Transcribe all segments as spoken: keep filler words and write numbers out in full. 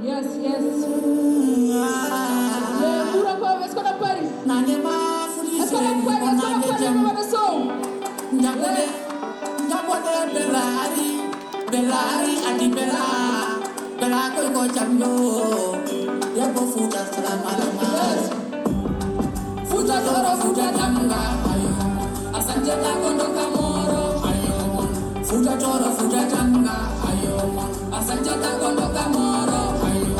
Yes, yes. Yeah, Kura Kobe, est-ce qu'on a Paris? Est-ce qu'on a Paris? Est-ce qu'on a Paris? Est-ce qu'on a Paris? Sow. Ndabode, ndabode, belari, belari, adi bela, bela koi ko chamdo. Yebo futa salam alama. Yes. Futa toro, futa tamga, ayo. Asante ta kondo kamoro, ayo. Futa toro, futa tamga, ayo. Asante ta kondo kamoro, ayo.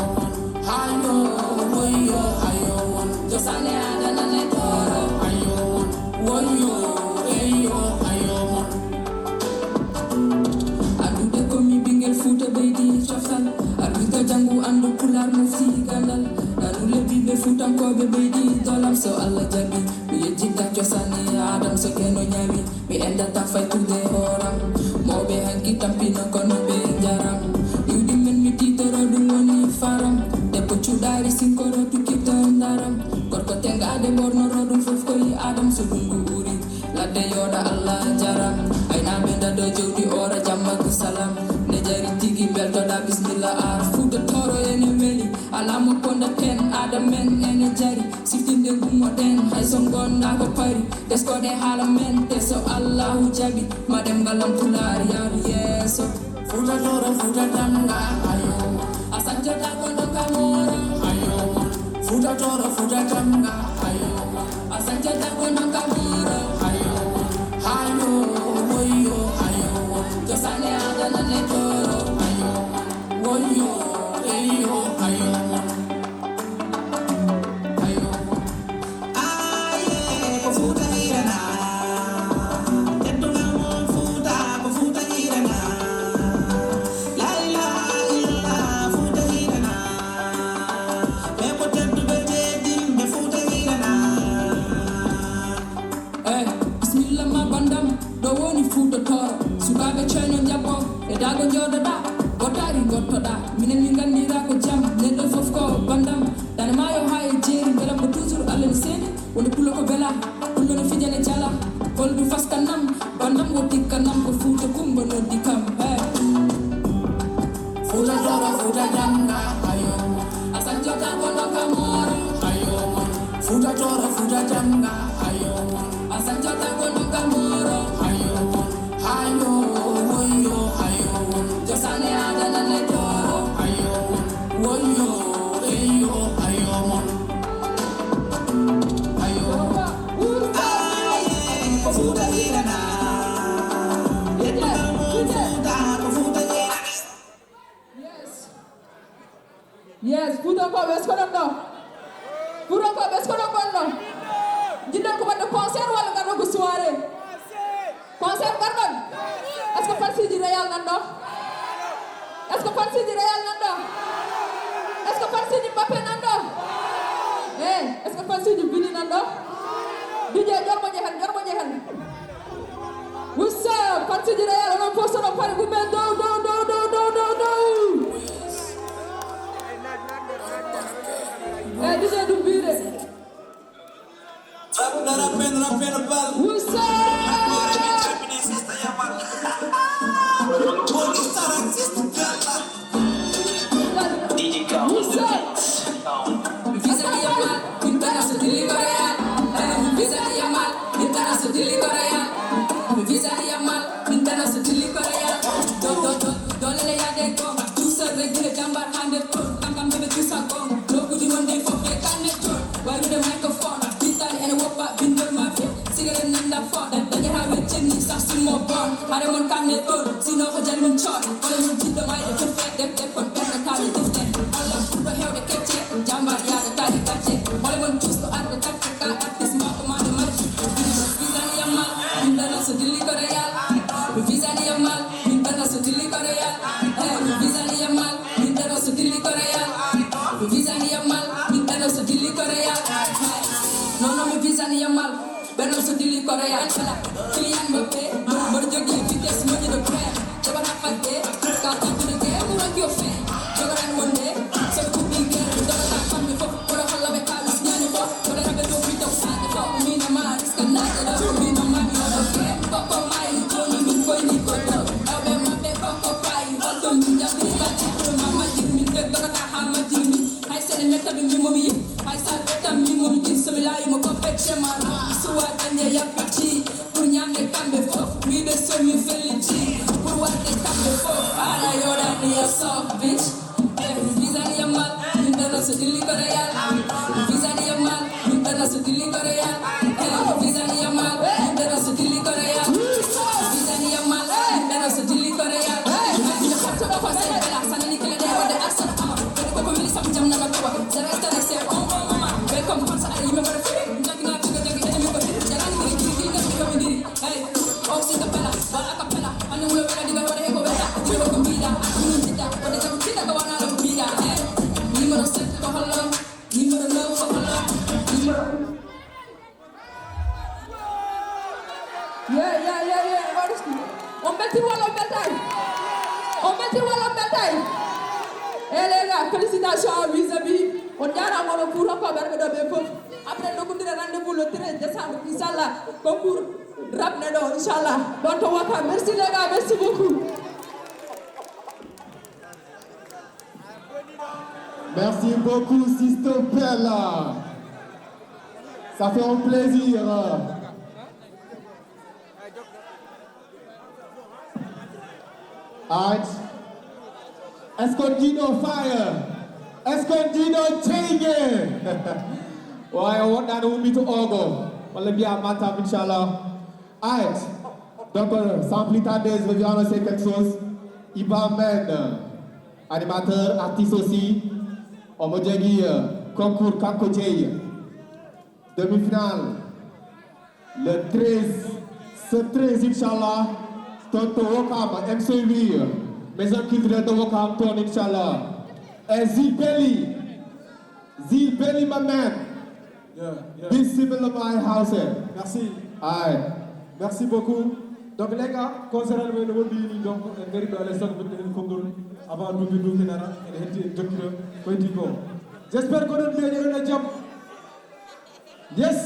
Ayo, woyo, ayo. Josane adana ne toro, ayo. Woyo, eyo, ayo. Adude ko mi ɓingel Fuuta ɓeydi coftal. Adude janngu anndu Pulaar mofti gandal. Nanu lebbi ɓe Fuutankooɓe ɓeydi dolam. So Allah jaɓi, mi yejjita cosaan e aadam so keno ñaawi. Mi enndata faytude hooram. Mawɓe hanki tampino kono ɓe njaram. Iwdi men mi tiitoro ɗum woni faram. Debbo cuɗaari sinkoro tukkito ndaram. Gorko tengaade ɓornoro ɗum fof ko yi aadam so ɗum ngu uri. Ladde yooɗa Allah jaram, aynaaɓe ndado jawdi ora jamma ko salam. Ne jari tigi beltoɗa bismillah ar Fuuta Tooro ene weli, alaa mo pondaten aada men ene jari. Siftinde gummoɗen hay so gonda ko pari, teskoɗe haala men te so Allahu jaɓi, ma ɗemngal am Pulaar yaaru yeeso. Fuuta Tooro, Fuuta Tamga, ayo. A sañcata ko ndonka mooro, ayo. Fuuta Tooro, Fuuta Tamga, ayo. A sañcata ko ndonka mooro, ayo. Ayo, woyo, ayo. Cosaan e aada nan e Tooro, ayo. Woyo, eyo, ayo. Ayo. Aye, ko Fuuta hirana. Teddungal mon Fuuta, ko Fuuta hirana. La ilaha illallah, Fuuta hirana. Ɓe ko tedduɓe teddinɓe Fuuta hirana. Eh, bismillah ma bandam, ɗo woni Fuuta Tooro. Sukaaɓe coyno njabbo, e daago njooɗoɗa, gottaari ngottoɗa. Minen min nganndiraa ko jam, neɗɗo fof ko bandam. Dane maayo haa e jeeri, mbelamma toujours Allah ne seeni. Wonde pullo ko bela, pullo no fijane jala. Goldu faskanam, bandam wottikanam, ko Fuuta Kumba noddi kam. Hey. Fuuta Tooro, Fuuta Jamga, ayo. A sañcata ko ndonka mooro, ayo. Fuuta Tooro, Fuuta Jamga, ayo. A sañcata ko ndonka mooro, ayo. Ayo, woyo, ayo. Cosaan e aada nan e Tooro, ayo. Woyo, eyo, ayo. Ayo. Aye, ko Fuuta hirana. Yettude mo Fuuta, ko Fuuta hirana. Yes. Yes, Fuutankooɓe, est-ce que oɗon ɗo? Fuutankooɓe, est-ce que oɗon gonno? Njiɗɗon ko waɗde concert walla ngarɗon ko soirée? Concert ngarɗon? Est-ce que fansiji Real nan ɗo? Est-ce que fansiji Real nan ɗo? Est-ce que fansiji Mbappé nan ɗo? Eh, est-ce que fansiji Vini nan ɗo? D J, ƴormo ƴehen, ƴormo ƴehen. What's up? Fansiji Real, onon fof sono pare, gummen dow, dow, dow. Eh, D J Dumbiire. Rappel, rappel, rappel, bal. What's up? What's up? Visa Yamal, international delivery. Visa Yamal, international delivery. Visa Yamal, international delivery. Do, do, do, do, le, le, ya, de, go. Tout seul, régler, jambar, hande, pro. Kam, kam, bébé, tout ça, go. Lo, ku, di, mon, de, fo, ke, kan, ne, pro. Why, with the microphone? Bitan, and a whopper, bin, do, mafia. Cigarette, nanda, fo. Da, da, ya, ha, we, chin, ni, sa, sin, mo, bon. Hare, mon, kan, ne, pro. Sino, ko, jan, mon, chot. Wala, mon, jiddo, mai, de, fe, de, de, kon, pe, ka, de, de, de. Allah, ku, do, hewde, kecce. Jambar, ya, de, ta, de, kecce. Wala, mon, just, ko, arde, tak, ka, artist, ma, ko, ma, de, ma, de. Visa Yamal, min dana so dilli ko Real. Visa Yamal, min dana so dilli ko Real. Eh, Visa Yamal, min dana so dilli ko Real. Visa Yamal, min dana so dilli ko Real. Non, non, mi Visa Yamal, ɓe non so dilli ko Real. Kylian Mbappé, mboɗo jogii vitesse moƴƴuɗo prêt. Joɓata fagge, kaka Suwa kanje yappiti, pour ñamde kamɓe fof, wiɓe somi felliti, pour waɗde kamɓe fof, haala yoɗani ya sof, bitch. Eh, visa ni yammal, min ɗon so dilli ko real. Visa ni yammal, min ɗon so dilli ko real. Eh, visa ni yammal, min ɗon so dilli ko real. Visa ni yammal, min ɗon so dilli ko real. Eh, ina fotto ɗo ko sey bela, sanani kila ɗe wonde action, ama. Ko ko weli sabu jam nana tawa. Zero stress, c'est un bon moment. Welcome, comme ça, ay, yimɓe mbaɗa fii. Jaggi naa figa jaggi, ene mi ko diri. Jarani ko diri, diri, diri, diri, diri. Hey, oh, si ka bela, ba a ka bela. Ani wulo bela, diga wala ego bela. Diga ko bida, ani jida. Wala jago kida, ka wana lo bida. Hey, numéro sept, ko hollo. Numéro neuf, ko hollo. Numéro Yeah, yeah, yeah, yeah. On belti wala on beltay? On belti wala on beltay? Eh, les gars, félicitations à Vis-à-Vis. On jaaraama onon kuutorkooɓe arɓe ɗo ɓe fof. Après, ndokkondire rendez-vous le treize décembre, inchallah. Concours rap ne ɗo, inchallah. Ɗon to Waka. Merci les gars, merci beaucoup. Merci beaucoup, Sister Bella. Ça fait un plaisir. Alright. Est-ce qu'on dit no fire? Est-ce qu'on dit no change? Waaye woɗɗaano wummito ogo. Walla mbiya matam, inchallah. Alright. Donc, euh, sans plus tarder, je vais annoncer quelque chose. Iba Men, euh, animateur, artiste aussi. Omo jogii, euh, concours Kanko Jeyi. Demi-finale. Le treize. Ce treize, inchallah. Toon to Wokam, M C V, euh, Maison Culturelle de Wokam, toon, inchallah. Et Zibeli. Zibeli, my man. Yeah, yeah. Bismillah, my house. Merci. Aye. Merci beaucoup. Donc les gars, concert amen no wondi ni, donc en ngari ɗo alay sago mbaɗɗen konngol avant duuɓi duuɓi nana, ene hetti en jokkira koydi ko. J'espère que oɗon mbiya oɗon e jam. Yes.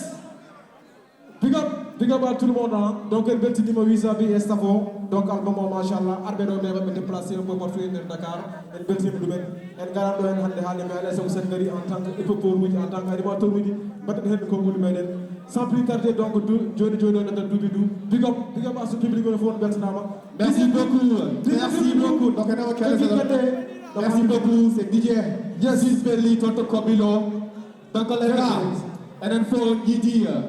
Big up, big up à tout le monde, hein. Donc en beltinima Vis-à-Vis e staff o. Donc album o machallah, arɓe ɗo ɓe waɗɓe déplacé un peu partout e nder Dakar. En beltima ɗumen. En ngarat ɗo en hannde haalde mi alay sago sen ngari en tant que hip-hopeur uji, en tant que animateur uji, mbaɗen heen konngol meɗen. Sans plus tarder, donc, du, joni joni on noddat duuɓi du. Big up, big up à ce public on fof, beltanama. Merci beaucoup. Merci beaucoup. Donc, on a Kevin Kete. Merci beaucoup. C'est D J. Yes, Belly, Tonton Kobilo. Donc, les gars, enen fof en njiidi, euh,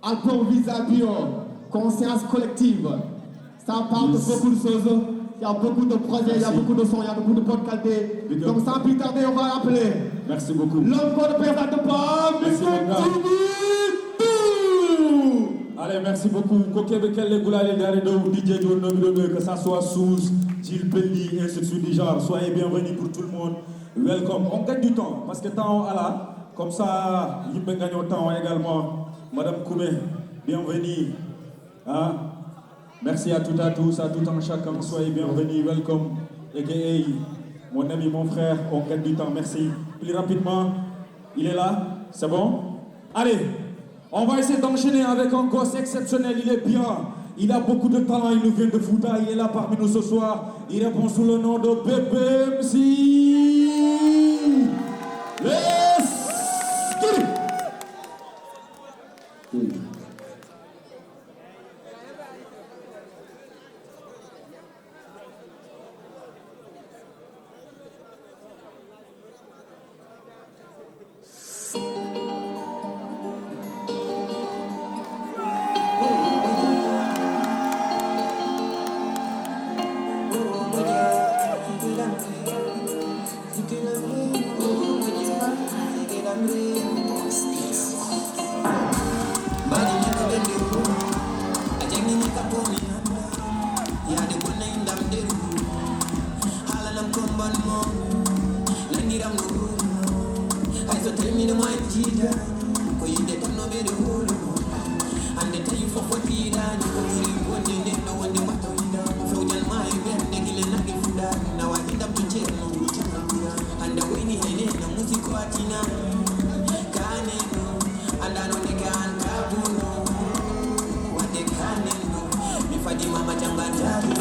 album Vis-à-Vis o, conscience collective. Ça parle de beaucoup de choses. Il y a beaucoup de projets, il y a beaucoup de sons, il y a beaucoup de bonnes qualités. Donc sans plus tarder, on va appeler Merci beaucoup. L'homme qu'on ne présente pas, Merci, Mister les gars. Dibidou. Allez, merci beaucoup. Ko keɓe kelle gulali dare dow D J joni no miɗo ɗo, que ça soit Suze, Gilles Belli, ainsi de suite du genre. Soyez bienvenus pour tout le monde. Welcome. On gagne du temps parce que temps o ala. Comme ça, yimɓe gagnent temps également. Madame Koumé, bienvenue. Hein? Merci à toutes, à tous, à tout un chacun. Soyez bienvenus. Welcome. A K A mon ami, mon frère, on gagne du temps. Merci. Plus rapidement, il est là. C'est bon? Allez, on va essayer d'enchaîner avec un gosse exceptionnel. Il est bien. Il a beaucoup de talent. Il nous vient de Fouta. Il est là parmi nous ce soir. Il répond sous le nom de B B M C. Let's get it. Yaade bonnay ndam nderu. Haalanam ko mban mo. Nangiram no ruumo. Hay so tawi miɗo ma jiida. Ko yimɓe tan no ɓeɗe hoorumo. Hannde tawi fof o tiiɗaani. Ko ɓuri wonde nden no wonde mbatto. Fewjan ma e ɓernde gila nagge fuɗaani. Nawa indam to ceerno. Hannde wayni hay nena musi ko a tinaani. Kaane no. Anndano ndeke an kabuno. Wadde kaane no. Mi fadi mama jamba jari.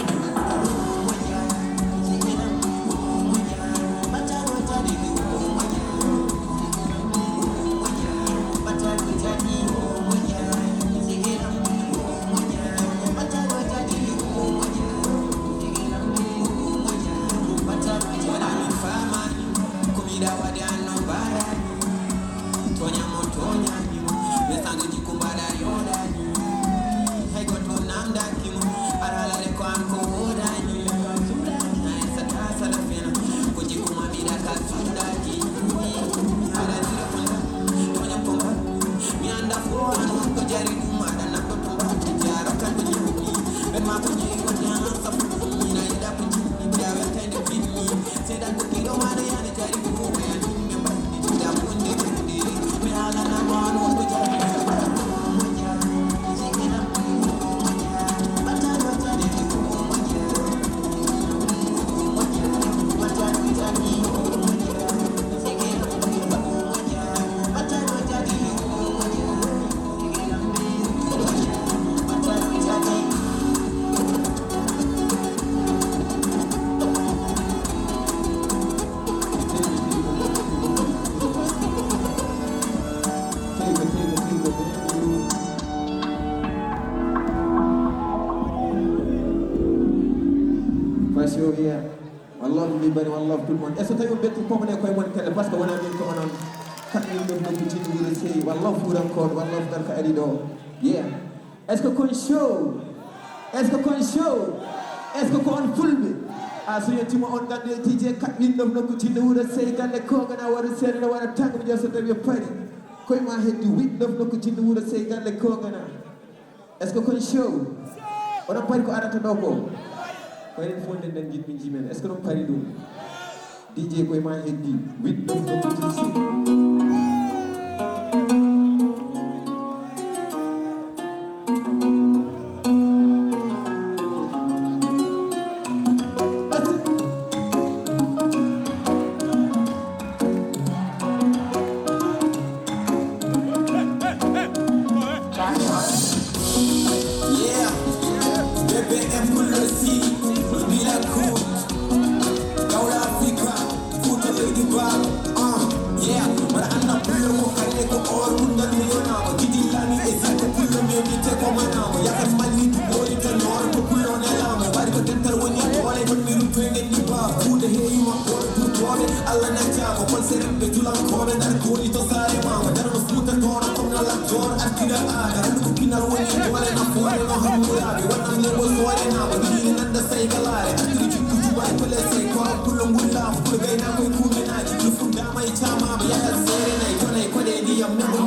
Dawa de anno barani. Tonya mo tonya ni mo. Mesango di kumbada yonda ni. Hay ko to namda ki mo. Arala de ko an ko woda ni. Na esa ta sala fena. Ko di kuma mi da ka suda di. Ara zira kunda. Tonya kumba. Mi anda fo ano ko jari kuma da na ko tumba. Jaro kan ko ni. Ben ma ko ni ko ni. Sa fu ni na ida ko ni. Jaro kan ko ni. One love everybody, one love tout le monde. Est-ce que tawi on ɓetti pomone koye mon kala? Parce que wona min ko onon. Kamɓe ɗum ɗo ko jinni wuro sey. One love fuurankoon, one love garka ari ɗo. Yeah. Est-ce que kon show? Est-ce que kon show? Est-ce que ko on fulɓe? A so yettima on gande D J kaɓɓinɗo nokku jinni wuro sey galle kogana wara seeɗa wara tango mi ƴeew so tawi pari. Koye ma heddi wiɗɗo nokku jinni wuro sey galle kogana. Est-ce que kon show? Oɗon pari ko arata ɗo ko? Ko enen fof nden nden jiɗmi jimen. Est-ce que ɗon pari ɗum? D J koye ma heddi. Wiɗɗo fof ko D J. Yeah, B B M Kullosi, Bila Cool, Gawla Africa, Futa Lady Ba, uh, yeah, mara anna pullo mo kare ko or munda mi yona mo, didi lami e zako pullo mi mi te ko mana mo, ya kan mali tu bori ta nor ko pullo na la mo, bari ko tentar woni dole, kon mi ru twenge ni ba, futa he yuma ko du dole, Allah na jamo, kon serem be tulan ko be dar ko ni to sare ma, dar ko futa ko na ko na la jor, artira aga, ko pinal woni dole na fore no hamura, be wannan ne bo sore na, ni nan da sai galare, artira ji ku ju bai ko le sai ko, pullo ngulla, pullo gaina ko ku me na ji, ku funda mai chama, ba ya kan sere na, ko na ko de di yam na ko.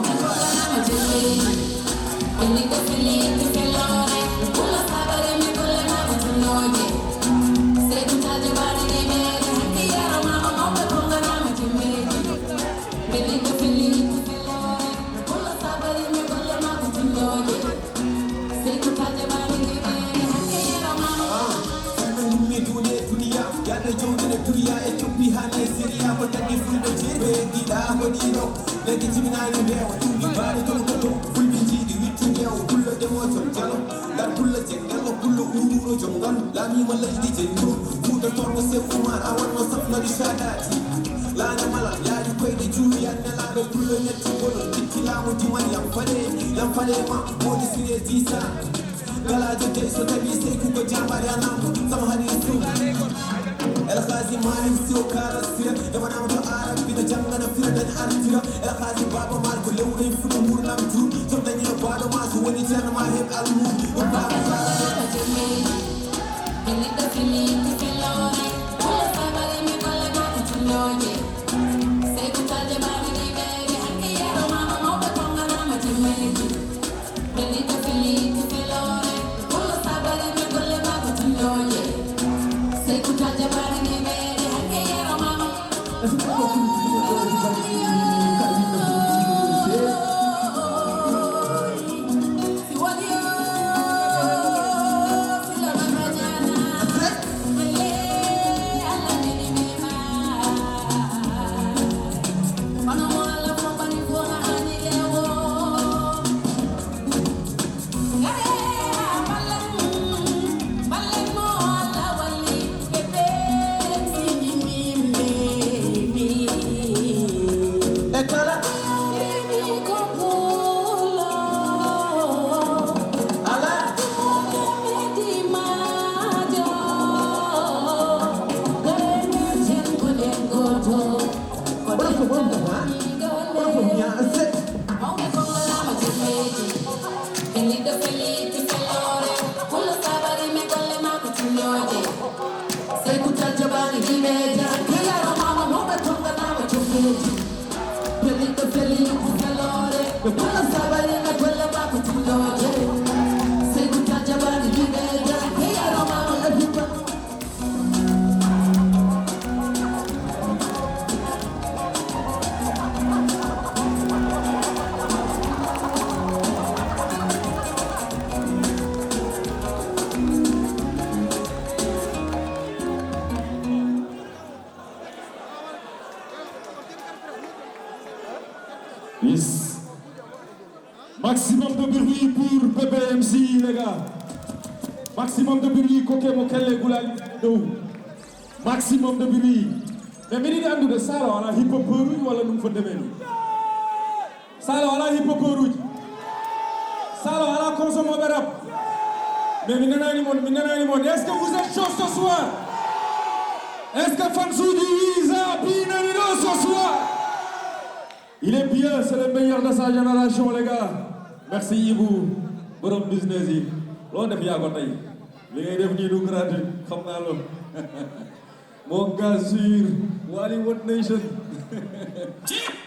Fulɓe ngummi duuɗe duniya, yaɗo jowɗene duniya e coppi haa Nigeria, ko tagi fulɓe jeeɗo e giɗa ko ɗiɗo. Leydi jibinaani mbeewa, ɗum ibbaade toon ko ɗo. Fulɓe njiidi witti mbeewa, pullo demoojo jalo. Ngar pullo jenngello, pullo uruuro jom ngalu. Laamiima leydi jenngo, Fuuta toon ko Sew Umar, a wonno safnori saadaati. Laana mala, yaari koyɗe juuwi, an nelaaɗo pullo ñetti bolol. Itti laamu dimal, yam fale, yam fale ma, moodi sire diisa. Galajo dey so tawi seyku ko jambaare a namdo sama hani su. El Ghazi Malik si o kara sira e wana mo to arab bi da jangana fira dan artira. El Ghazi baba mal ko lewre fu do mur nam tu to dani no bado ma so woni tan ma heb al mu. Yes. Maximum de bruit pour Bébé M C, les gars. Maximum de bruit, koke mo kelle gulal dow. Maximum de bruit. Mais mbiɗa yiɗi anndude, sala wala hip hopper uji wala ɗum fo demeni? Sala wala hip hopper uji? Sala wala consommateur rap? Mais mi nanani mon, mi nanani mon. Est-ce que vous êtes chaud ce soir? Est-ce que fans uji Wiza ɓe nani ɗo ce soir? Il est bien, c'est le meilleur de sa génération, les gars. Merci Ibou, borom business yi. Loo def yaa ko tey. Li ngay def nii du gratuit, xam naa loolu. Mon gars sur Wally World Nation.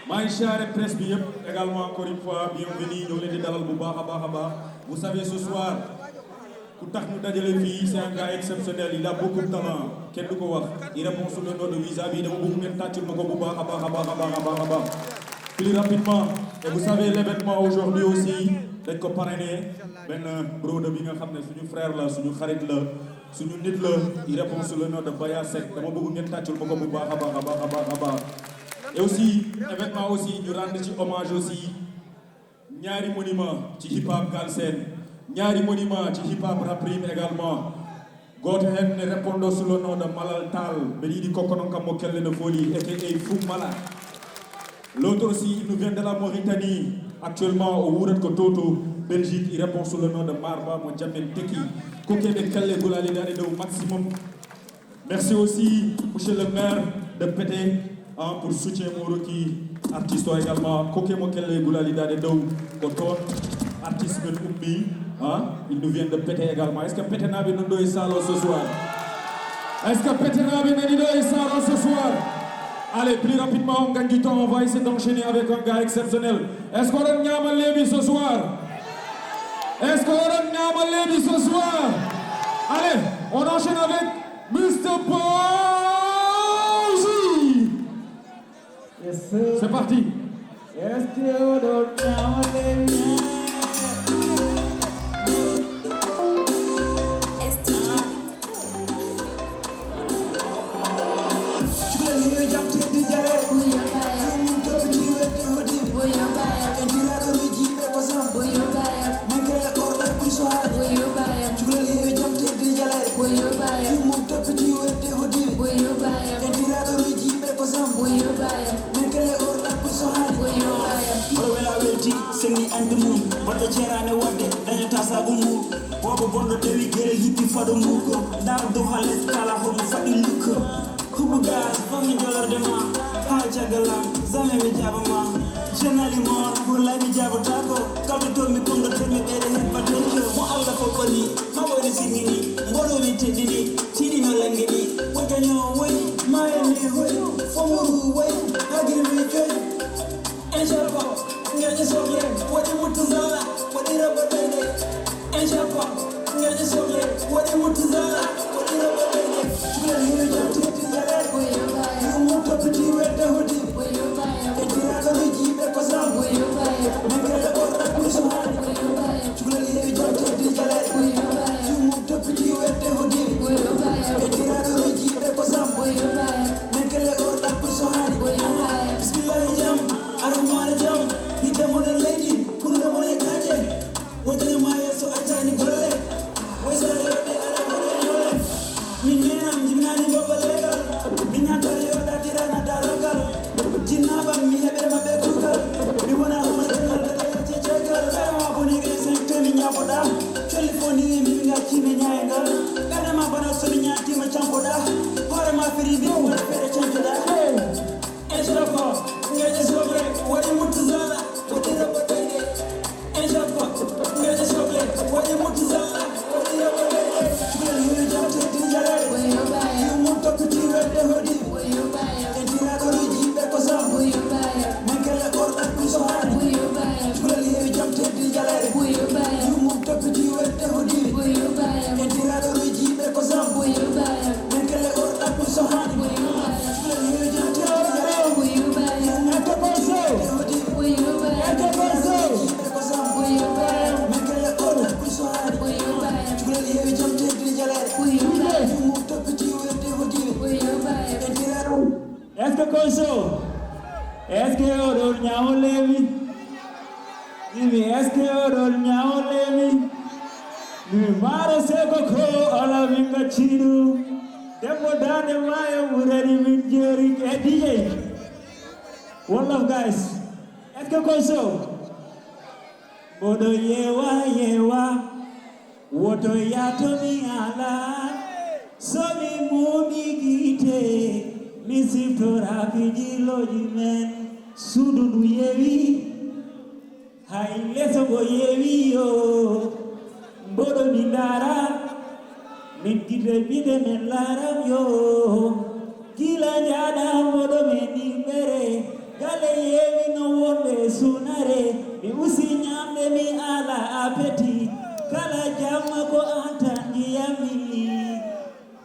Maa ngi siyaare presse bi yëpp également, encore une fois, bienvenue. Ñoo ngi leen di dalal bu baax a baax a baax. Vous savez, ce soir, ku tax ñu dajale fii, c'est un gars exceptionnel, il a beaucoup de talent. Kenn du ko wax. Il répond sous le nom de Wiza bi, dama bëgg ngeen tàccul ma ko bu baax a baax a baax a baax a baax a baax. Plus rapidement, et vous savez, l'événement aujourd'hui aussi, dañ ko parrainé benn brother bi nga xam ne suñu frère la, suñu xarit la, suñu nit la. Il répond sous le nom de Baya Seck. Dama bëgg ngeen tàccul ma ko bu baax a baax a baax a baax a baax. Et aussi, événement aussi, ñu rendre ci hommage aussi ñaari monument ci hip hop Galsen, ñaari monument ci hip hop rap rime également. Gooto heen ne répondre sous le nom de Malal Tall, mbeɗa yiɗi kokko noon kam mo kelle no fooli, A K A Fou Malade. L'autre aussi, il nous vient de la Mauritanie. Actuellement, o wuurat ko to to Belgique, il répond sous le nom de Marba, mo jammen teki. Kokeɓe kelle gulali dande dow maximum. Merci aussi, monsieur le maire de Pété, hein, pour soutien mo rokki artiste o également. Koke mo kelle gulali dande dow, ko toon artiste men ummi, hein, il nous vient de Pété également. Est-ce que Pété naaɓe nani ɗo e salle o ce soir? Est-ce que Pété naaɓe nani ɗo e salle o ce soir? Allez, plus rapidement, on gagne du temps, on va essayer d'enchaîner avec un gars exceptionnel. Est-ce qu'on a Nyama Lebi ce soir? Est-ce qu'on a Nyama Lebi ce soir? Allez, on enchaîne avec Mister Bowsy. Yes, sir. C'est parti. Yes, sir. Mboɗo wela welti, senni ande mum. Baɗɗo ceeraani waɗde, dañata sago mum. Boobo bonɗo tawi gere hippi fado mum ko. Ndaar dow haa les kala homo faɗi lukko. Huɓɓu gaz, fammi jolorde ma. Haa caggal am, jamais mi jaaba ma. Jenali moor, wallahi mi jaabata ko. Kaldoto mi, bonɗo to mi, ɓeyde heɓɓa tenjo. Mo Allah fof boni, ma woni sirgini. Mboɗo mi teddini, tiɗino langini. Woy gaño, woy, maayani, woy, fomuru, woy, hagiri mi, coy. Incha Allah, ngeen di soble, wadi mutu zala, wadi raba dende. Incha Allah, ngeen di soble, wadi mutu zala, wadi raba dende. Jula ni jam ti ti zala, yu mutu piti wete hudi. Etira ko riji be ko sam. Mekele ko na kusuhani. Jula ni jam ti ti zala, yu mutu piti wete hudi. Etira ko riji be ko sam. Mekele ko na kusuhani. Bismillah. Est-ce que oɗon ñaawole mi? Mimi, est-ce que oɗon ñaawole mi? Mimi, maaro seko ko ala min gacciɗo. Debbo daande maayo ɓurani min jeeri e D J. One love, guys. Est-ce que ko so? Mboɗo yewa yewa, woto yaato mi ala. So mi muuɓi gite, mi siftora fijilooji men. Suudu ndu yewi, hay leso ngo yewi yo. Mboɗo mi ndaara, min gite bide men laaram yo. Gila njaɗa mboɗo men imbere, gale yewi no wonɓe sunare. Mi usi ñamde mi ala apeti, kala jamma ko an tan njiyami.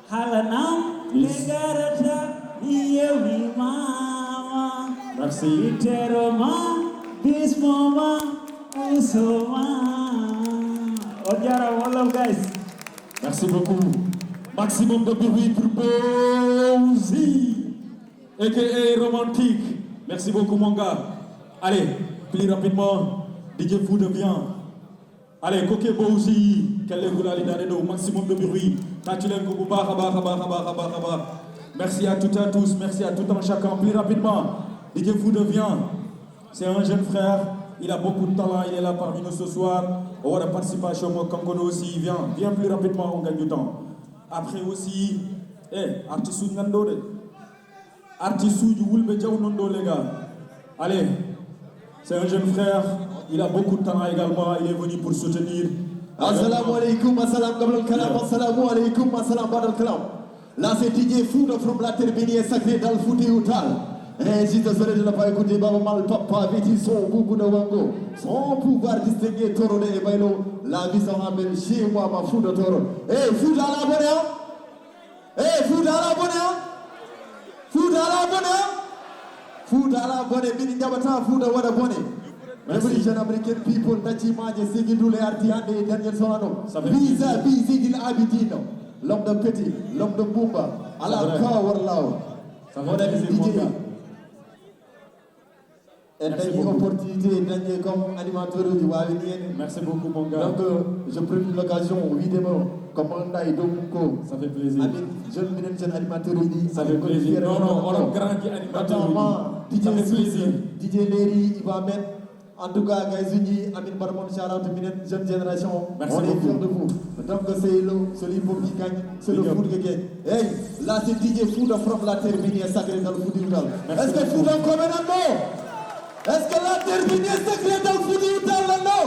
Halanam le garata mi yewi mama. Merci. Itero ma, bismo ma, uso ma. On jarama, one love, guys. Merci beaucoup. Maximum de bruit pour Bowzy, A K A Romantique. Merci beaucoup, mon gars. Allez, plus rapidement, D J Food vient. Allez, koke Bowzy, kelle gulali dade do maximum de bruit. Tàccu leen ko bu baax a baax a baax a baax a baax a baax. Merci à toutes et à tous, merci à tout un chacun. Plus rapidement, D J Food vient. C'est un jeune frère, il a beaucoup de talent, il est là parmi nous ce soir. On voit la participation, moi, comme on aussi, viens, viens plus rapidement, on gagne du temps. Après aussi, eh, artiste uji nan ɗo de. Artiste uji wulɓe jaw non ɗo, les gars. Allez, c'est un jeune frère, il a beaucoup de talent également, il est venu pour soutenir. Assalamu alaikum, assalam qabla al kalam, assalamu alaikum, assalam ba'da al kalam. Là, c'est D J Fouta from la terre bénie et sacrée d'Al Foutiou Tall. Eh, je suis désolé de ne pas écouter Baba Mal, Papa Viti, son boubou de Wango. Son pouvoir distingué Toro de Ebailo, la vie s'en appelle chez moi, ma Fouta Toro. Eh, Fouta à la bonne heure. Eh, Fouta à la bonne heure. Fouta à la bonne heure. Fouta à la bonne heure. Min jaɓata Fouta waɗa bone. Merci. Revolution African people, Naji Maje, Sigi Dule, Arti Hande, Daniel Sorano. Ça fait plaisir. Visa, Visa, Gil Abidino. L'homme de Petit, l'homme de Bumba. C'est vrai. Ala ka war lawo. Ça fait plaisir, mon gars. En dañi opportunité, dañi comme animateur uji wawi ni en. Merci beaucoup, mon gars. Donc, euh, je profite l'occasion, wiidema, comme on a et donc, ça fait plaisir. Amin, jeune, minen jeune animateur uji. Ça fait plaisir. Non, non, on a grandi animateur uji. Notamment D J Six, D J Leri, Iba Men. En tout cas, guys uji, amin mbaɗa mon shout out minen, jeune génération. Merci beaucoup. On est fiers de vous. Donc, c'est le, c'est l'hip hop qui gagne, c'est le foot qui gagne. Hey, là, c'est D J Fouta from la terre bénie et sacrée dans le foot du Gal. Merci beaucoup. Est-ce que Fouta comme un anneau? Est-ce que la terre bénie est sacrée dans le foot du Gal, non?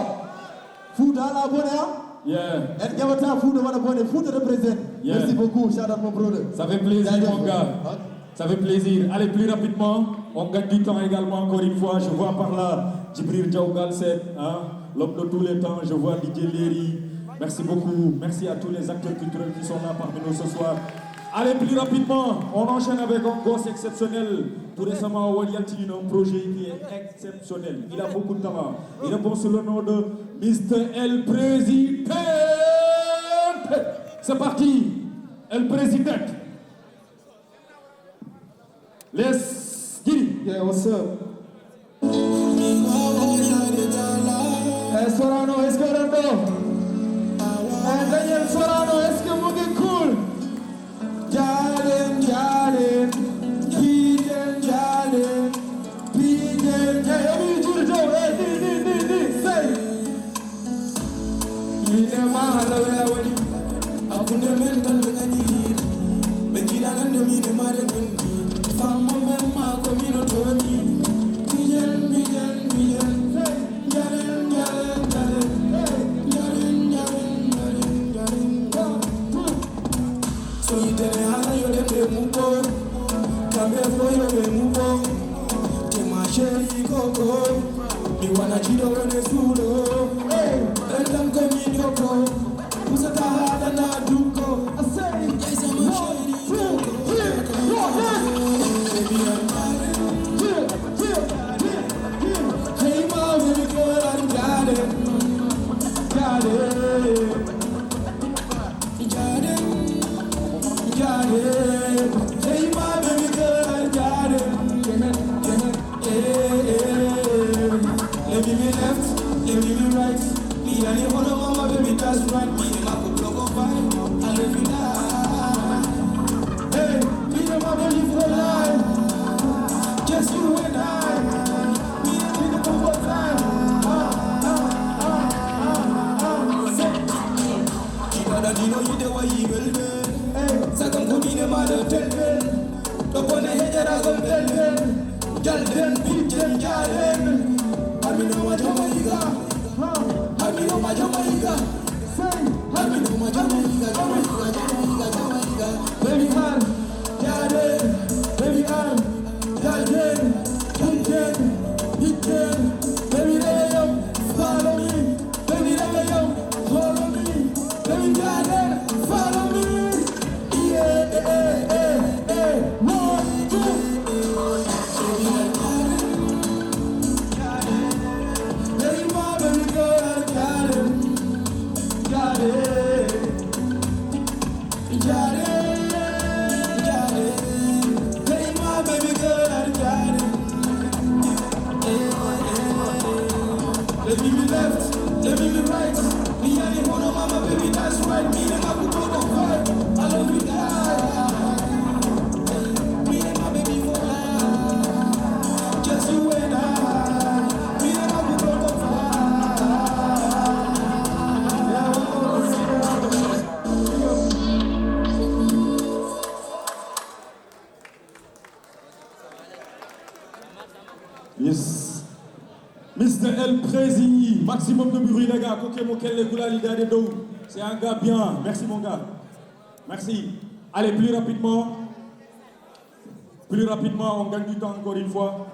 Fouta à la bonne heure. Yeah. En ƴewata Fouta waɗa bone, Fouta represent. Yeah. Merci beaucoup, shout out mon brother. Ça fait plaisir, mon gars. Jaajëf. Ça fait plaisir. Allez, plus rapidement, on gagne du temps également, encore une fois. Je vois par là Djibril Diaw Galsen, hein, l'homme de tous les temps. Je vois D J Leri. Merci beaucoup. Merci à tous les acteurs culturels qui sont là parmi nous ce soir. Allez, plus rapidement, on enchaîne avec un gosse exceptionnel. Tout récemment, on a un projet qui est exceptionnel. Il a beaucoup de talent. Il répond sous le nom de Mister El President. C'est parti, El President. Let's get it. Yeah, what's up? Eh, Sorano, est-ce que oɗon ɗo? Eh, Daniel Sorano, est-ce que mu ngi cool? Jaalen, jaalen, piijen, jaalen, piijen. Eh, emi jurdo, eh, ni, ni, ni, ni, say. Min e ma halawya woni hakkunde men tan ɓe ganiyiɗi. Ɓe jiɗa nande min e mare gondi. Fammo men ma ko mino toni. Mbiyen, mbiyen, mbiyen. Jaren, jaren, jaren. Jaren, jaren, jaren, jaren. So yitene hala yo ɗen ɓe muɓɓo. Kamɓe fo yo ɓe muɓɓo. Tema chéri koko. Mi wana jiɗo wone suuɗo. Ɓen tan ko min yokko. Pusata haɗana dukko. Yes, I'm a chéri koko. Baby, I'm tired. Hey, ma, baby girl, I'm tired. Tired. Jare, jare, hey, my baby girl, jare. Let me be left, let me be right. Me and you wanna mama, baby, that's right. Me and my people gon' fight. I love you, die. Me and my baby for life. Just you and I. Me and my people gon' fight. Yes. Mister El Prési, maximum de bruit, les gars. Koke mo kelle gulali dade dow. C'est un gars bien. Merci, mon gars. Merci. Allez, plus rapidement. Plus rapidement, on gagne du temps encore une fois.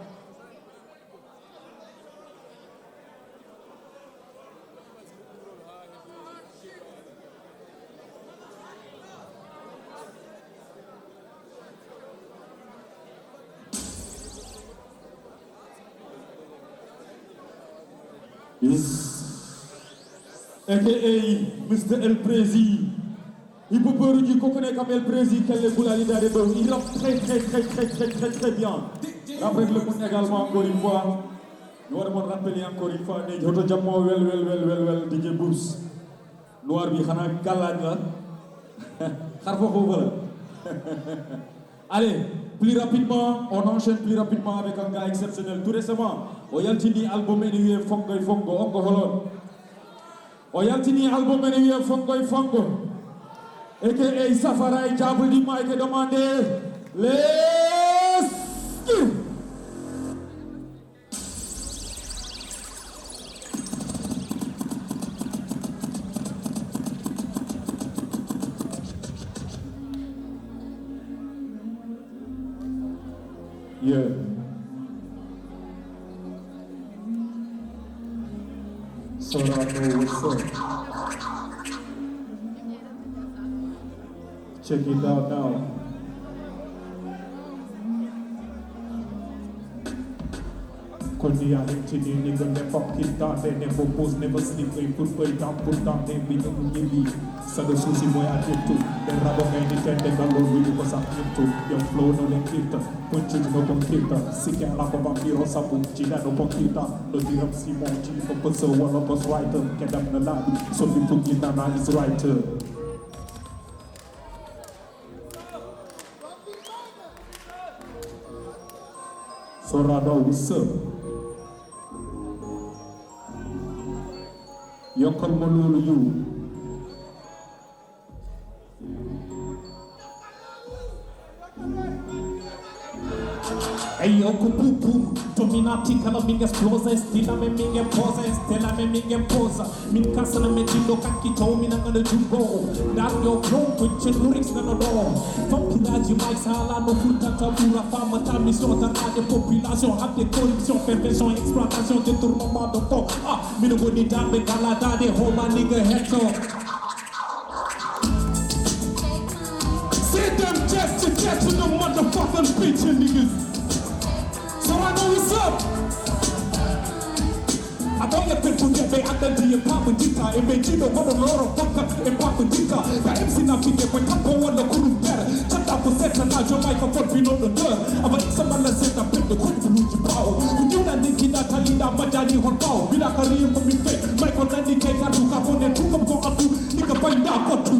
Yes. A K A Mister El Prési. Hip-hopeur uji kokone kam El Prési kelle gulali dade dow. Il rappe très, très, très, très, très, très, très bien. Rap rek le mun également encore une fois. Ñu war a mën rappeler encore une fois ne hoto jammo wel, wel, wel, wel, wel, D J Boubs. Noir bi xanaa gàllaaj la. Xar foofu la. Allez, plus rapidement, on enchaîne plus rapidement avec un gars exceptionnel. Tout récemment, o yaltini album ene wiye Fongoy Fongo, on ko holon? O yaltini album ene wiye Fongoy Fongo. A K A Safara e Diable di Mike demandé. Let's go. Yeah. Sorano, what's up? Check it out now. Koni a hentini nigga ne fucking dande ne propose never sleep. Ey put ey down put down ne bi ne mu nyibi. Sado susi moy a tip tu. Then rabo ngay ni tende na lo wi ko sa tip tu. Young flow no le kita. Put you no kon kita. Sike ala ko vampiro sabu. Chida no kon kita. No diram si mo chi ko ko so wala ko writer. Kedam na labi. So bi put kita na is writer. Sorado, what's up? Yokkal mo loolu yu. Eyo ko pupu. Dominati kala minge explose. Stilame minge pose. Stilame minge pose. Min kasana me jindo kakki taw min angana jungo. Dar yo flow ko chen lyrics na no do. Fam pilaji mai sala no futa tabura fama ta mission ta ade population ade corruption perversion exploitation détournement de faux. Ah, min go ni dambe kala dade homa nigga heto. Say them chest to chest to the motherfucking bitch niggas. So I know what's up. A ɓooya pertude ɓe anndandi e paaɓe njitta e ɓe jiiɗo goɗo looro bakkat e paaɓe njitta. Ka M C na fide ko tappo walla kurum nder. Catta ko settana jomay ko fot binoɗo nder. Awa iksa malla seeɗa pelle koɗbuluuji ɓaawo. Ko jiwɗa ndekkiɗa taliɗa majjani hon ɓaawo. Bila ka riyo ko min fey may ko nanndi key kaddu ka ko nden tugam ko addu. Ni ka bayda kottu.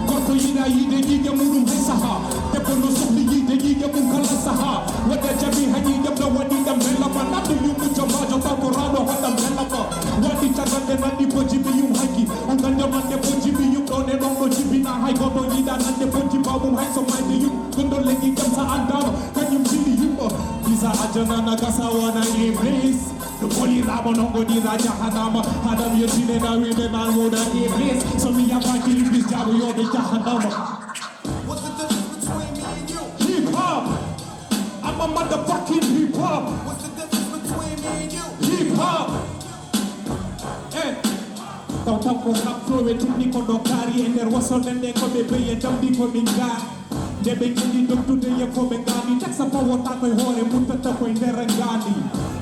Gorko yiɗa yiide ƴiiƴe muɗum hay saha. Debbo no sohli yiide ƴiiƴe mum kala saha. Waɗa jaɓi ha ƴiiƴam no waɗi ɗam belama. Naɗɗum yummu jamaajo kanko raɗo hoɗam belama. Waɗi caggal Mandi bojji mi yum haqqi on ganja mande bojji mi yum ɗo ne ɗon ɗo jibina hay goto yiɗa nande bojji bawmum hay so mayde yum gondol lengi jam sa andama kanyum jili yumma bisa ajanana gasa wana iblis no bolirama non goɗira jahannama adam yettine na wiɓe man woda iblis so mi yabaki iblis jago yode jahannama. What's the difference between me and you? Hip hop. I'm a motherfucking hip hop. What's the difference between me and you? Hip hop. Eh. Taw taw ko rap flow e technique ko ɗo kaari e nder wasol men ɗe ko ɓe beye dambi ko min ga nde ɓe njendi dogtude ye ko ɓe ngami taksa fawota koye hoore mun tatta koye nder ngandi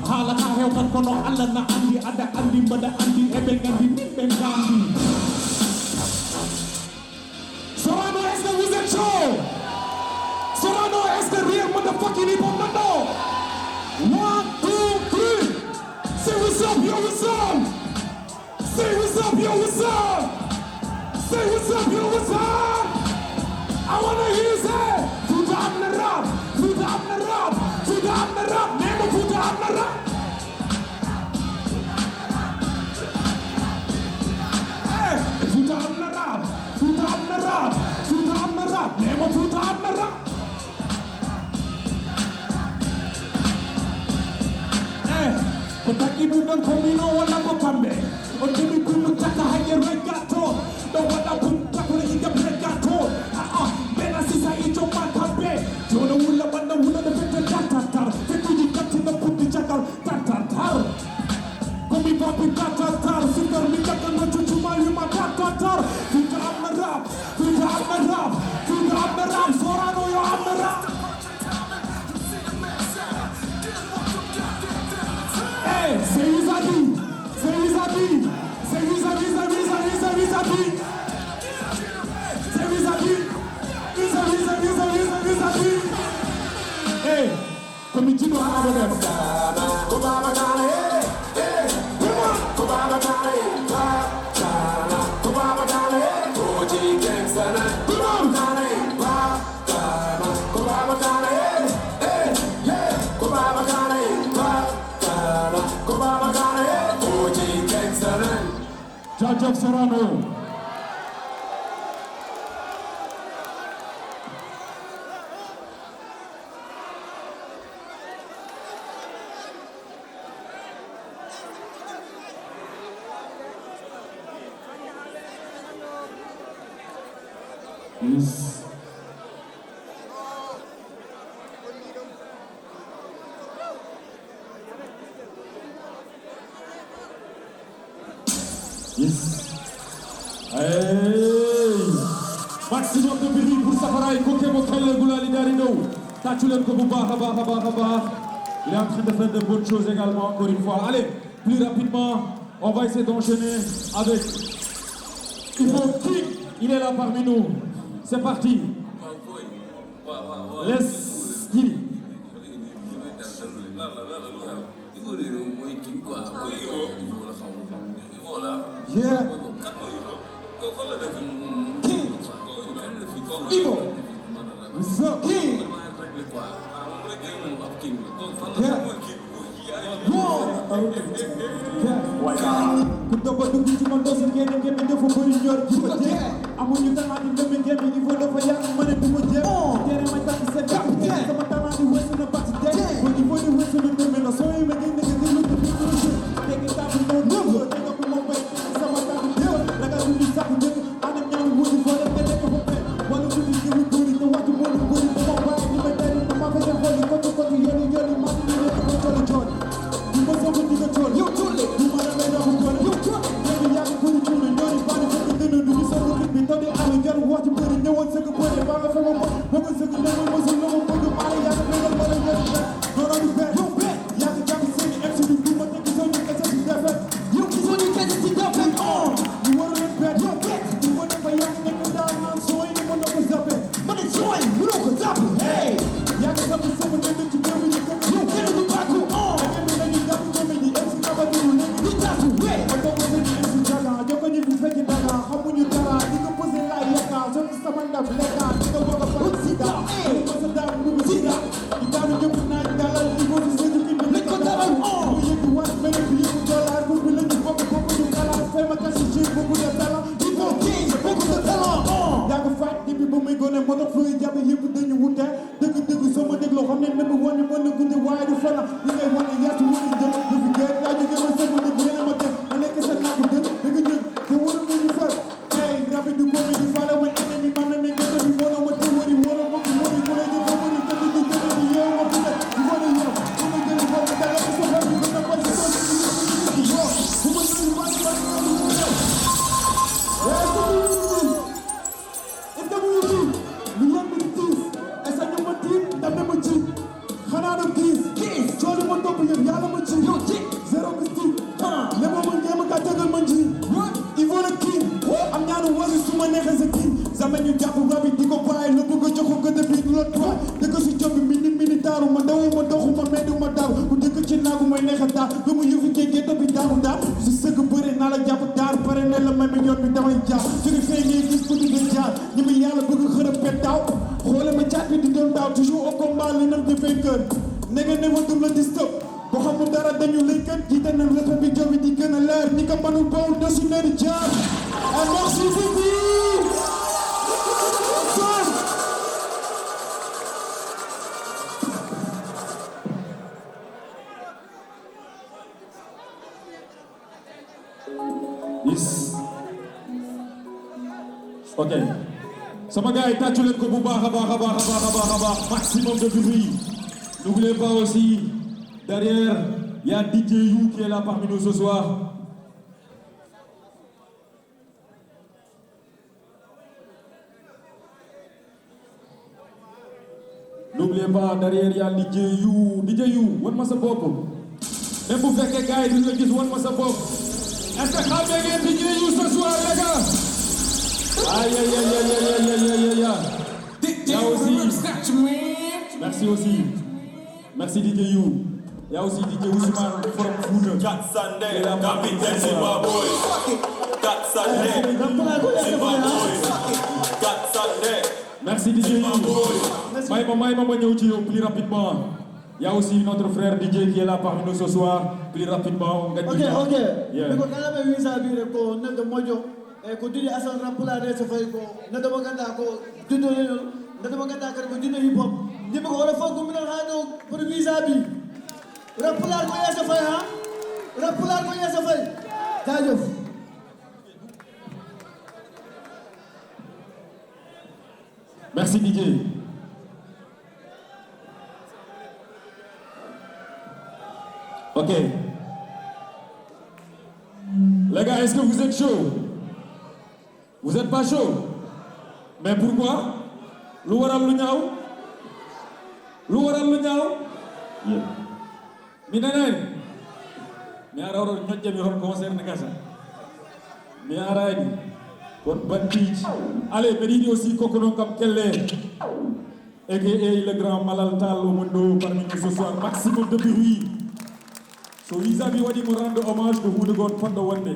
haalata hewtan kono allah na andi ada andi mbaɗa andi eɓe ngandi min ɓe ngandi. Sorano, est-ce que vous êtes chaud? Sorano, est-ce que real motherfucking hip hop maintenant? One, two, three. Say what's up, yo, what's up? Say what's up, yo, what's up? Say what's up, yo, what's up? I wanna hear you say, Futa am na rap, Futa am na rap, Futa am na rap, nee ma Futa am na rap. Eh, Futa am na rap, Futa am na rap, Futa am na rap, nee ma Futa am na rap. Eh, ko tagi ɗum ɗon ko mino walla ko kamɓe? On keɓi kullu caka hayye reggato. Ɗo waɗa bum takore yiɗa reggato. Ah ah, bena sisa i jomma kamɓe. Jono wulla ɓanna wulla ɗo fete tatatar. Fettuji kattina putti cakal. Tar tar tar. Komi papi tar tar tar. Sukar mi jaga no cucuma yuma tar tar tar. Futa am na rap. Futa am na rap. Futa am na rap. Sorano yo am na rap. Hey, say who's happy. Say who's happy. Say who's happy, say who's happy, say who's happy. Say who's happy. Who's happy, who's happy, who's happy, who's happy. Hey. Ko mi jiɗo haa abadan. Ko Baba Talla, eh, eh, eh. Ko Baba Talla, eh, Baba Talla. Ko Baba Talla, eh, ko G Gangsta na. Ko Baba Talla, eh, Baba Talla. Ko Baba Talla, eh, eh, yeah. Ko Baba Talla, eh, Baba Talla. Ko Baba Talla, eh, ko G Gangsta na. Jaajëf Sorano. Yes. Yes. Hey. Maximum de bruit pour Safaray, ko kemo kelle gulali dari dow. Taccu leen ko bu baax a baax a baax a baax. Il est en train de faire de bonnes choses également, encore une fois. Allez, plus rapidement, on va essayer d'enchaîner avec Ivo King. Il est là parmi nous. C'est parti. Let's get it. Yeah. King. Ivo. So King. Yeah. Wow. Yeah. Ku dogo dugg ci man doo si génn ngeen di def bëri ñor ji ko jeex. Amuñu talent di lëmbe ngeen di niveau dafa yàgg ma ne du ma jéem. Tere may tàkk seen capitaine. Sama talent di weesu na bàcc tey. Boo di boo di weesu na demee na soo yi ma génn nga déglu te déglu si. Dégg tàkk noonu. Dégg ku ma bay sama tàkk teew. Ragal du ñu sàkk njëkk. Anam ñaari wuti foo dem te nekk fa pet. Wala wuti jëmi bëri te waxtu moo lu bëri ba ma bàyyi li may tari dama fa def wali kottu kottu yoli yoli ma di nekk fa joli joli. Du ma soog a digga tool yow toole. Du ma la may doxu tool yow toole. Ñebe yaa ngi bëri cuuna ñoori bari fekk dënn du ñu soog a rëbbi taw di am jar wax ci bëri ñëwoon sëgg bëri baa nga fa ma ba ba nga sëgg ne ma mosul na ma Yàlla may ma yoon bi damay jaar, jóge fee ngay gis ku dugg jaar, ñi ma yàlla bëgg xërëm pettaaw, xoole ma caat bi di doon daaw, toujours au combat, l'ennemi de vainqueur, nega ne ma dum la disturb, boo xamul dara dañu lay kën, jiite na respect bi joobi di gën a leer, ñi ko mënul boobu na su ne di jaar. Et merci beaucoup. Yes. Ok. Sama gars yi, tàccu leen ko bu baax a baax a baax a baax a baax a baax. Maximum de bruit. N'oubliez pas aussi, derrière, il y a D J You qui est là parmi nous ce soir. N'oubliez pas, derrière, il y a D J You. D J You, wan ma sa bopp. Même bu fekkee gars yi duñ la gis, wan ma sa bopp. Est-ce que xam ngeen D J You ce soir, les gars? Aïe, aïe, aïe, aïe, aïe, aïe, aïe, aïe, aïe. Là aussi. Merci aussi. Merci D J You. Il y a aussi D J Ousmane from Fouta. Cat Sandé, capitaine Zimbabwe. Cat Sandé, Zimbabwe. Cat Sandé. Merci D J You. May ma, may ma, ma ñëw ci yow plus rapidement. Il y a aussi notre frère D J qui est là parmi nous ce soir. Plus rapidement, on gagne du temps. Ok, ok. Yeah. Miko kala ɓe visa bi rek ko neɗɗo moƴƴo. E ko didi Assane Rap Pulaar Reeso Fayi ko neɗɗo mo ganduɗa ko diddo leñol, neɗɗo mo ganduɗa kadi ko diddo hip hop. Yimɓe ko oɗo fof gumminal haa ɗo pour visa bi. Rap Pulaar ko yeeso fayi ha. Rap Pulaar ko yeeso fayi. Jaajëf. Merci D J. Ok. Les gars, est-ce que vous êtes chaud? Vous êtes pas chaud? Mais pourquoi? Lu waral lu ñaaw? Lu waral lu ñaaw? Yeah. Mi nanaani. Mi ara oɗo ñoƴƴa mi hol concert ne gasa. Mi araani. Kon bandiiji. Allez, mbeɗa yiɗi aussi kokko noon kam kelle. A K A le grand Malal Tall, omo ɗo parmi nous ce soir. Maximum de bruit. So Wiza Bi waɗi mo rendre hommage, ko huunde goto fotɗo wonde.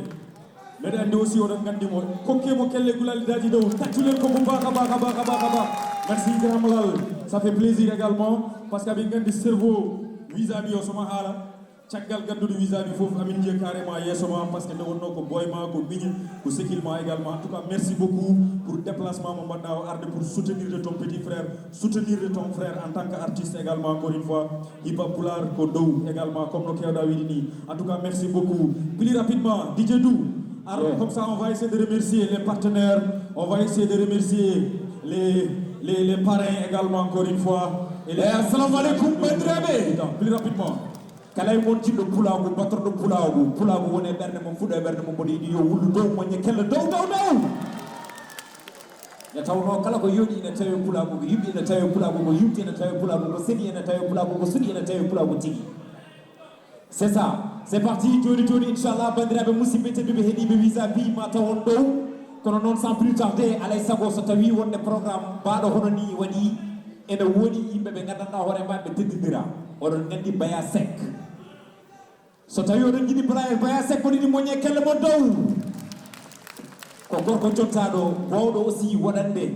Mbeɗa anndi aussi oɗon nganndi mo. Kokkee mo kelle gulali daji dow. Taccu leen ko bu baax a baax a baax a baax a baax. Merci grand Malal. Ça fait plaisir également. Parce que aɓe nganndi cerveau Wiza Bi o soma haala. Caggal gadduɗo Wiza Bi fof, amin njiya carrément yeeso ma, parce que nde wonnoo ko boy ma, ko miñe, ko sekil ma également. En tout cas, merci beaucoup pour déplacement mo mbaɗɗa o arde pour soutenir de ton petit frère, soutenir de ton frère en tant qu'artiste également, encore une fois. Hip Hop Pulaar ko dow également, comme no kewɗa wiide ni. En tout cas, merci beaucoup. Plus rapidement, D J Dou. Alors, comme ça, on va essayer de remercier les partenaires, on va essayer de remercier les, les, les parrains également, encore une fois. Et les... Eh, assalamu alaikum, bandiraɓe. Plus rapidement. Kala e mon jiɗɗo pulaagu, batorɗo pulaagu, pulaagu woni e ɓernde mum, fuɗɗo e ɓernde mum, mboɗo yiɗi yo wullu dow, moƴƴa kelle dow, dow, dow. Nde tawnoo kala ko yooɗi ina tawe pulaagu, ko yiɗɗi ina tawe pulaagu, ko yumti ina tawe pulaagu, ko seli ina tawe pulaagu, ko suɗi ina tawe pulaagu tigi. C'est ça. C'est parti, jooni, jooni, inchallah, banndiraaɓe musidɓe tedduɓe heɗiiɓe Wiza Bi ma taw on ɗow. Kono noon, sans plus tarder, alay sago so tawii wonde programme baaɗo hono nii waɗi, ene woodi yimɓe ɓe nganndanɗaa hoore maɓɓe teddindira. Oɗon nganndi Baya Seck. So tawii oɗon njiɗi Baya, Baya Seck, ko ɗiɗi moƴƴe kelle mon dow. Ko gorko jottaaɗo, boowɗo aussi woɗande.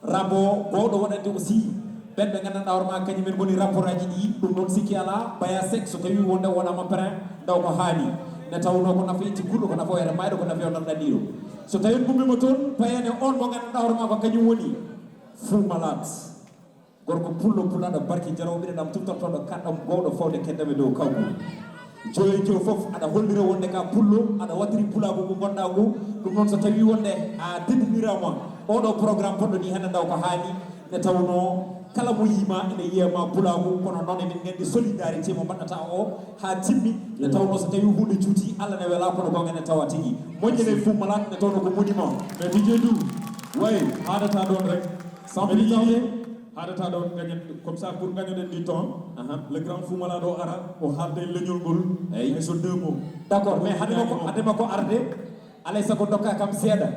Rabo, boowɗo woɗande aussi. Ɓen ɓe nganndanɗaa hoore ma, kañum en ngoni rapport aji ɗi. Ɗum noon sikki alaa, Baya Seck, so tawii wonde wonama prin, ndaw ko haani. Ne tawnoo ko nafa itti kurɗo, ko nafa hoore mayɗo, ko nafa yo nanɗan ɗiɗo. So tawii on mummiima toon, payane on mo nganndanɗaa hoore ma ko kañum woni Fou Malade. Gorko pullo pulaɗo barki jaraw ɓiɗo ɗam tuftortoɗo kaɗɗam gowɗo fawde keddaɓe dow kawgu. Joyo joyo fof aɗa hollira wonde ka pullo, aɗa watiri pulagu ko gonɗa ngu. Ɗum noon so tawi wonde a teddinirama oɗo programme poɗɗo ni hande ndaw ko haali, nde tawno kala mo yima ene yiyama pulagu, kono noon eɗen gandi solidarité mo mbaɗɗata o ha timmi, nde tawno so tawi hunde juuti Allah ne wela kono gonga ne tawa tigi. Moƴƴere Fou Malade nde tawno ko monument. Mais D J Dou, way, haɗata ɗon rek. Sans plus tarder. Haɗata ɗon gañen, comme ça pour gañoɗen du temps. Aha. Le grand Fou Malade o ara, o haalda e leñol ngol. Eyi. Hay so deux mots. D'accord, mais hade makko, hade makko arde, alay sago dokka kam seeɗa.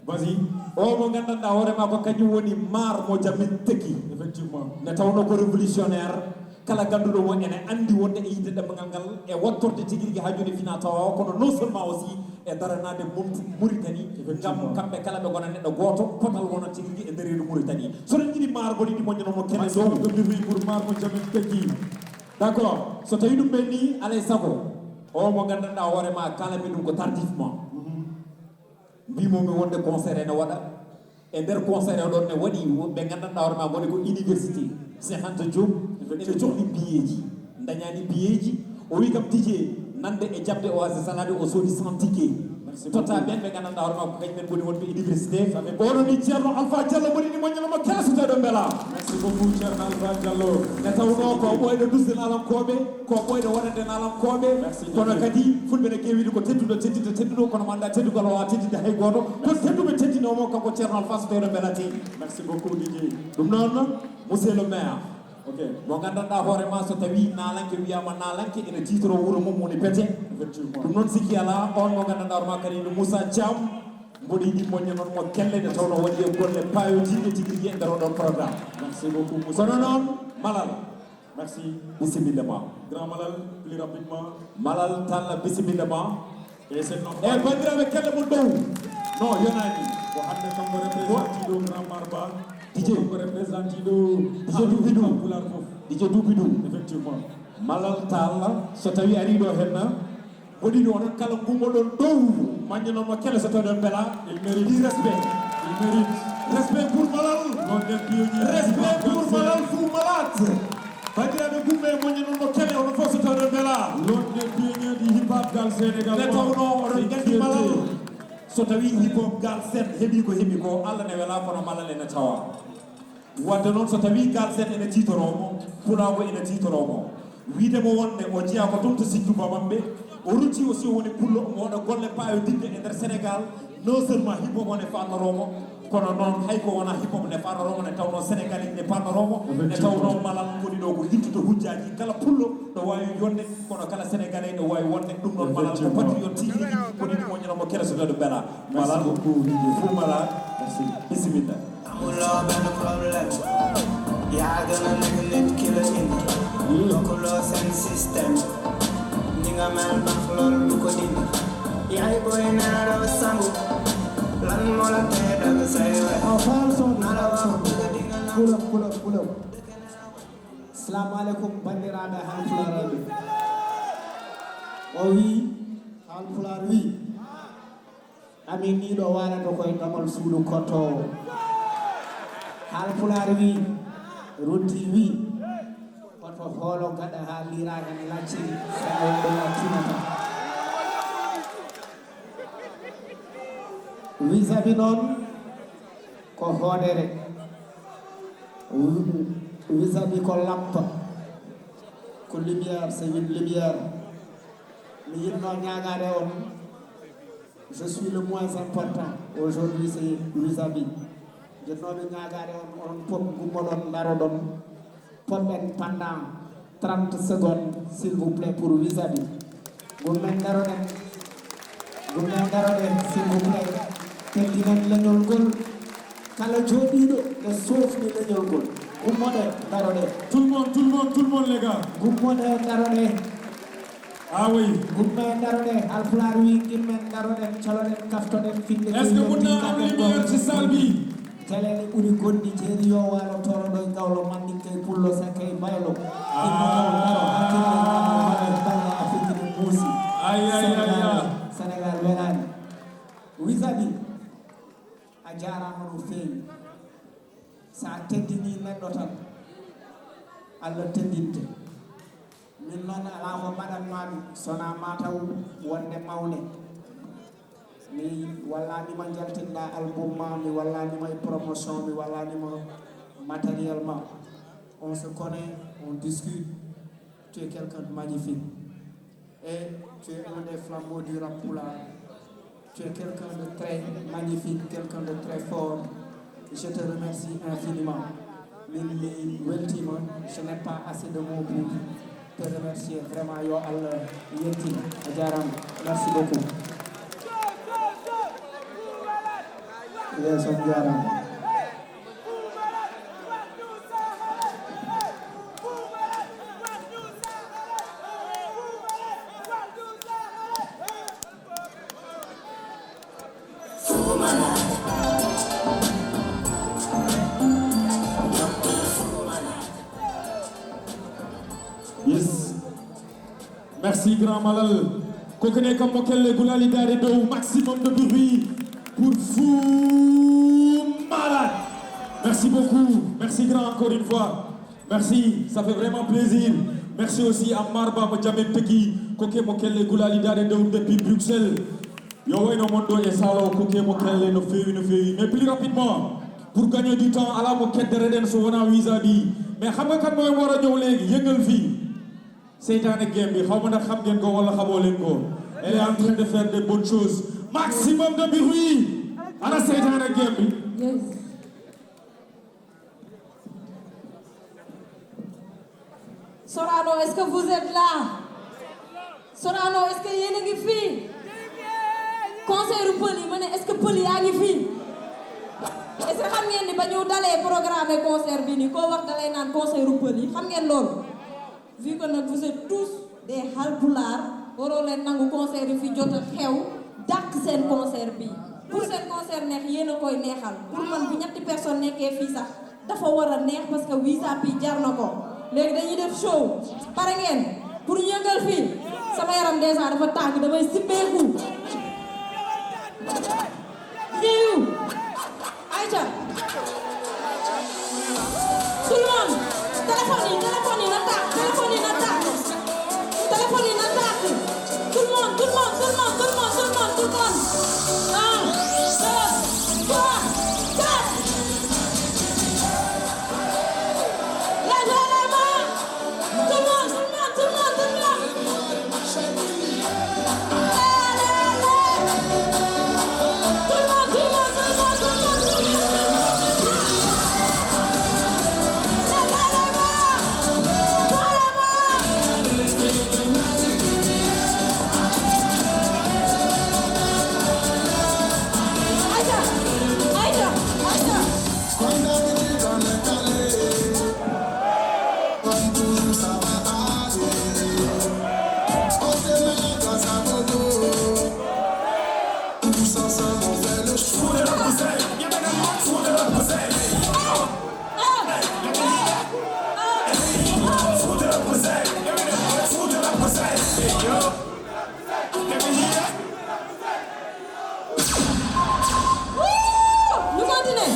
Vas-y. O mo nganndanɗaa hoore ma ko kañum woni maar mo jamin teki. Effectivement. Nde tawno ko révolutionnaire. Kala ganduɗo mo ene andi wonde e yidde ɗemngal ngal e wattorde tigi rigi ha joni fina tawa, kono non seulement aussi e daranaade mum Mauritanie ngam kamɓe kala ɓe gona neɗɗo goto potal wona tigi rigi e nder reedu Mauritanie. Soɗen jiɗi maaro ko ɗiɗi moƴƴano mo kene dow. Ɗum ɗiɗi pour maaro mo jamin tigi. D'accord, so tawi ɗum ɓenni alay sago o mo gandanɗa hoore ma kala min ɗum ko tardivement. Mbimomi wonde concert ene waɗa. E nder concert o ɗon ne waɗi ɓe gandanɗa hoore ma goni ko université Cheikh Anta Diop ene cohli biyeeji, dañani biyeeji. O wi kam Didier nande e jaɓde o ase salade o soodi cent ticket. Totta ɓen ɓe gandanɗa hoore ma ko kañum en goni wonɓe université. Oɗo ni Ceerno Alpha Diallo moni ni moƴƴanoma kala so tawi ɗon mbela. Merci beaucoup Ceerno Alpha Diallo. Nde tawno ko ɓooyɗo dusde nalankoɓe, ko ɓooyɗo wonande nalankoɓe. Merci Didier. Kono kadi fulɓe ne kewiɗo ko tedduɗo teddinta tedduɗo, kono manda teddugal o a teddinta hay goto. Kono tedduɓe teddinomo kanko Ceerno Alpha so tawi ɗon mbelati. Merci beaucoup Didier. Ɗum noon monsieur le maire. Ok. Mo gandanɗa hoore ma so tawi nalanke wiyama nalanke ene titoro wuuro mum woni pete. Effectivement. Ɗum noon sikki ala on mo gandanɗa hoore ma kadi no Moussa Thiam. Mboɗo yiɗi moƴƴa noon mo kelle nde tawno waɗi e golle payotiɗe tigi rigi e nder oɗon programme. Merci beaucoup Moussa. Kono noon Malal. Merci. Bisimilla ma. Grand Malal, plus rapidement. Malal Talla bisimilla ma. E sen no e bandiraɓe kelle mo dow. No yonani. Ko hande kanko représentiɗo Grand Marba. Didier. Kanko représentiɗo Didier Duubi Dum. Pulaar fof. Didier Duubi Dum. Effectivement. Malal Talla so tawi ari ɗo henna. Ko ɗiɗo onon kala gummoɗon dow maññanoma kele so tawɗon bela. Il mérite. Ɗi respect. Il mérite. Respect pour Malal. L'un des pionniers du hip hop galsen. Respect pour Malal Fou Malade. Bandiraɓe gumme e moññanonno kele onon fof so tawɗon bela. L'un des pionniers du hip hop galsen également. Nde tawno oɗon gandi Malal. So tawi hip hop galsen heɓi ko heɓi ko Allah ne wela kono Malal ene tawa. Wadde noon so tawi galsen ene titoromo, pulaagu ene titoromo. Wiide mo wonde o jeyaa ko toon to Sinthiou Ba maɓɓe, o rutti aussi o woni pullo omo waɗa golle payodinɗe e nder Sénégal, non seulement hip hop o ne fannoromo, kono noon hay ko wona hip hop ne fannoromo, ne tawno Sénégalais ne fannoromo, ne tawno Malal woni ɗo ko yiltude hujjaji kala pullo ɗo wawi yonde, kono kala Sénégalais ɗo wawi wonde, ɗum noon Malal ko patriote tigi rigi, ko ɗiɗi moññanamo kere so ɗo bela. Malal, Fou Malal, bisimilla. Amuloo benn problème. Yaa gën a nekk nit ki la indi. Bokkuloo seen système. Ni nga mel ndax loolu du ko dindi. Yaay booy nee na doo sangu. Lan moo la tee dagg say we? Na la wax dëgg di nga nangu. Pull up, pull up, pull up. Salamu aleykum banndiraaɓe Haalpulaarɓe. O wi, Haalpulaar wi. Amin ni ɗo waalata koye damal suudu kottoowo. Haalpulaar wi, Rutti wi, hoto hoolo gaɗa haa liira heen lacciri, sago ɗo tinata. Vis-à-vis noon, ko hoodere. Vis-à-vis ko lampa. Ko lumière, c'est une lumière. Mi yiɗno ñaagaade on. Je suis le moins important aujourd'hui, c'est vis-à-vis. Jotnooɓe ñaagaade on, onon fof ngummoɗon, ndaroɗon, poɗɗen pendant trente secondes, s'il vous plaît, pour vis-à-vis. Ngummen ndaroɗen, ngummen ndaroɗen, s'il vous plaît. Teddinen leñol ngol. Kala jooɗiiɗo ne soofni leñol ngol. Ngummoɗe, ndaroɗe. Tout le monde, tout le monde, tout le monde, les gars. Ngummoɗe, ndaroɗe. Ah oui. Gumme ndaroɗe, Haalpulaar wi, gimmen ndaroɗen, caloɗen, kaftoɗen, finne. Est-ce que mun naa am lumière ci salle bi? Jaleele ɓuri gonɗi jeeri yo waalo toroɗo e gawlo manɗikke e pullo sakke e baylo. Ah. Ɗimmo taw ndaro hakkille e balla a fijine muusi. Ay, ay, ay, ay. Sénégal, Sénégal welani. Vis-à-vis, a jaaraama no feewi. So a teddinii neɗɗo tan, Allah teddinte. Min noon alaa ko mbaɗan-maa mi, so wonaa mataw wonde mawne. Mi wallaani ma njaltin-ɗaa album ma, mi wallaani ma e promotion, mi wallaani ma matériel ma. On se connaît, on discute. Tu es quelqu'un de magnifique. Et tu es un des flambeaux du rap pulaar. Tu es quelqu'un de très magnifique, quelqu'un de très fort. Je te remercie infiniment. Min mi weltiima, je n'ai pas assez de mots pour te remercier. Vraiment, yo Allah yettin. A jaaraama. Merci beaucoup. Yes, on jaaraama. Yes. Merci grand Malal. Kokone kam mo kelle gulali dare dow maximum de bruit pour Fou Malade. Merci beaucoup. Merci grand encore une fois. Merci, ça fait vraiment plaisir. Merci aussi à Marba mo jamin teki koke mo kelle gulali dare dow depuis Bruxelles. Yo wayno mon ɗo e salo koke mo kelle no feewi no feewi. Mais plus rapidement, pour gagner du temps, ala mo keddere den so wona visa bi. Mais xam nga kan mooy war a ñëw léegi yëngal fii. Seytaane game bi, xaw ma ndax xam ngeen ko wala xamoo leen ko. Elle est en train de faire des bonnes choses. Maximum de bruit. Ana seytaane game bi. Yes. Sorano, est-ce que vous êtes là? Sorano, est-ce que yéen a ngi fii? Concert pël yi, ma ne, est-ce que pël yaa ngi fii? Est-ce que xam ngeen ni ba ñu dalee programme concert bi nii, koo wax dalay naan concert pël yi, xam ngeen loolu? Vu que nag vous êtes tous des Halpulaar, waroo leen nangu concert yi fi jot a xew dàq seen concert bi. Pour seen concert neex, yéen a koy neexal. Pour man, bu ñetti personne nekkee fii sax, dafa war a neex parce que Wiza P jar na ko. Léegi dañuy def show. Pare ngeen pour ñu yëngal fii? Sama yaram déjà dafa tàng, damay sippeeku. Riiw. Aïcha. Tout le monde. Téléphone yi, téléphone yi na tàkk, téléphone yi na tàkk. Téléphone yi na tàkk. Tout le monde, tout le monde, tout le monde, tout le monde, tout le monde, tout le monde. Un, deux, trois, quatre. Levez les mains. Tout le monde, tout le monde, tout le monde, tout le monde. Allez, allez. Tout le monde, tout le monde, tout le monde, tout le monde, tout le monde. Levez les mains. Levez les mains. Aïcha, Aïcha, Aïcha. Woo! Ñu continuer.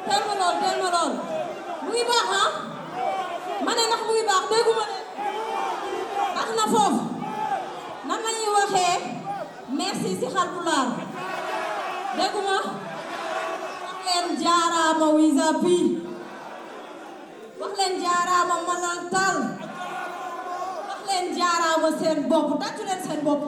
Teel ma lool, teel ma lool. Mu ngi baax, ah? Ma ne, ndax mu ngi baax? Dégguma de. Baax na foofu. Nan la ñuy waxee merci si Halpulaar? Dégguma. Wax leen jaaraama Wiza P. Wax leen jaaraama Malal Tall. Wax leen jaaraama seen bopp. Tàccu leen seen bopp.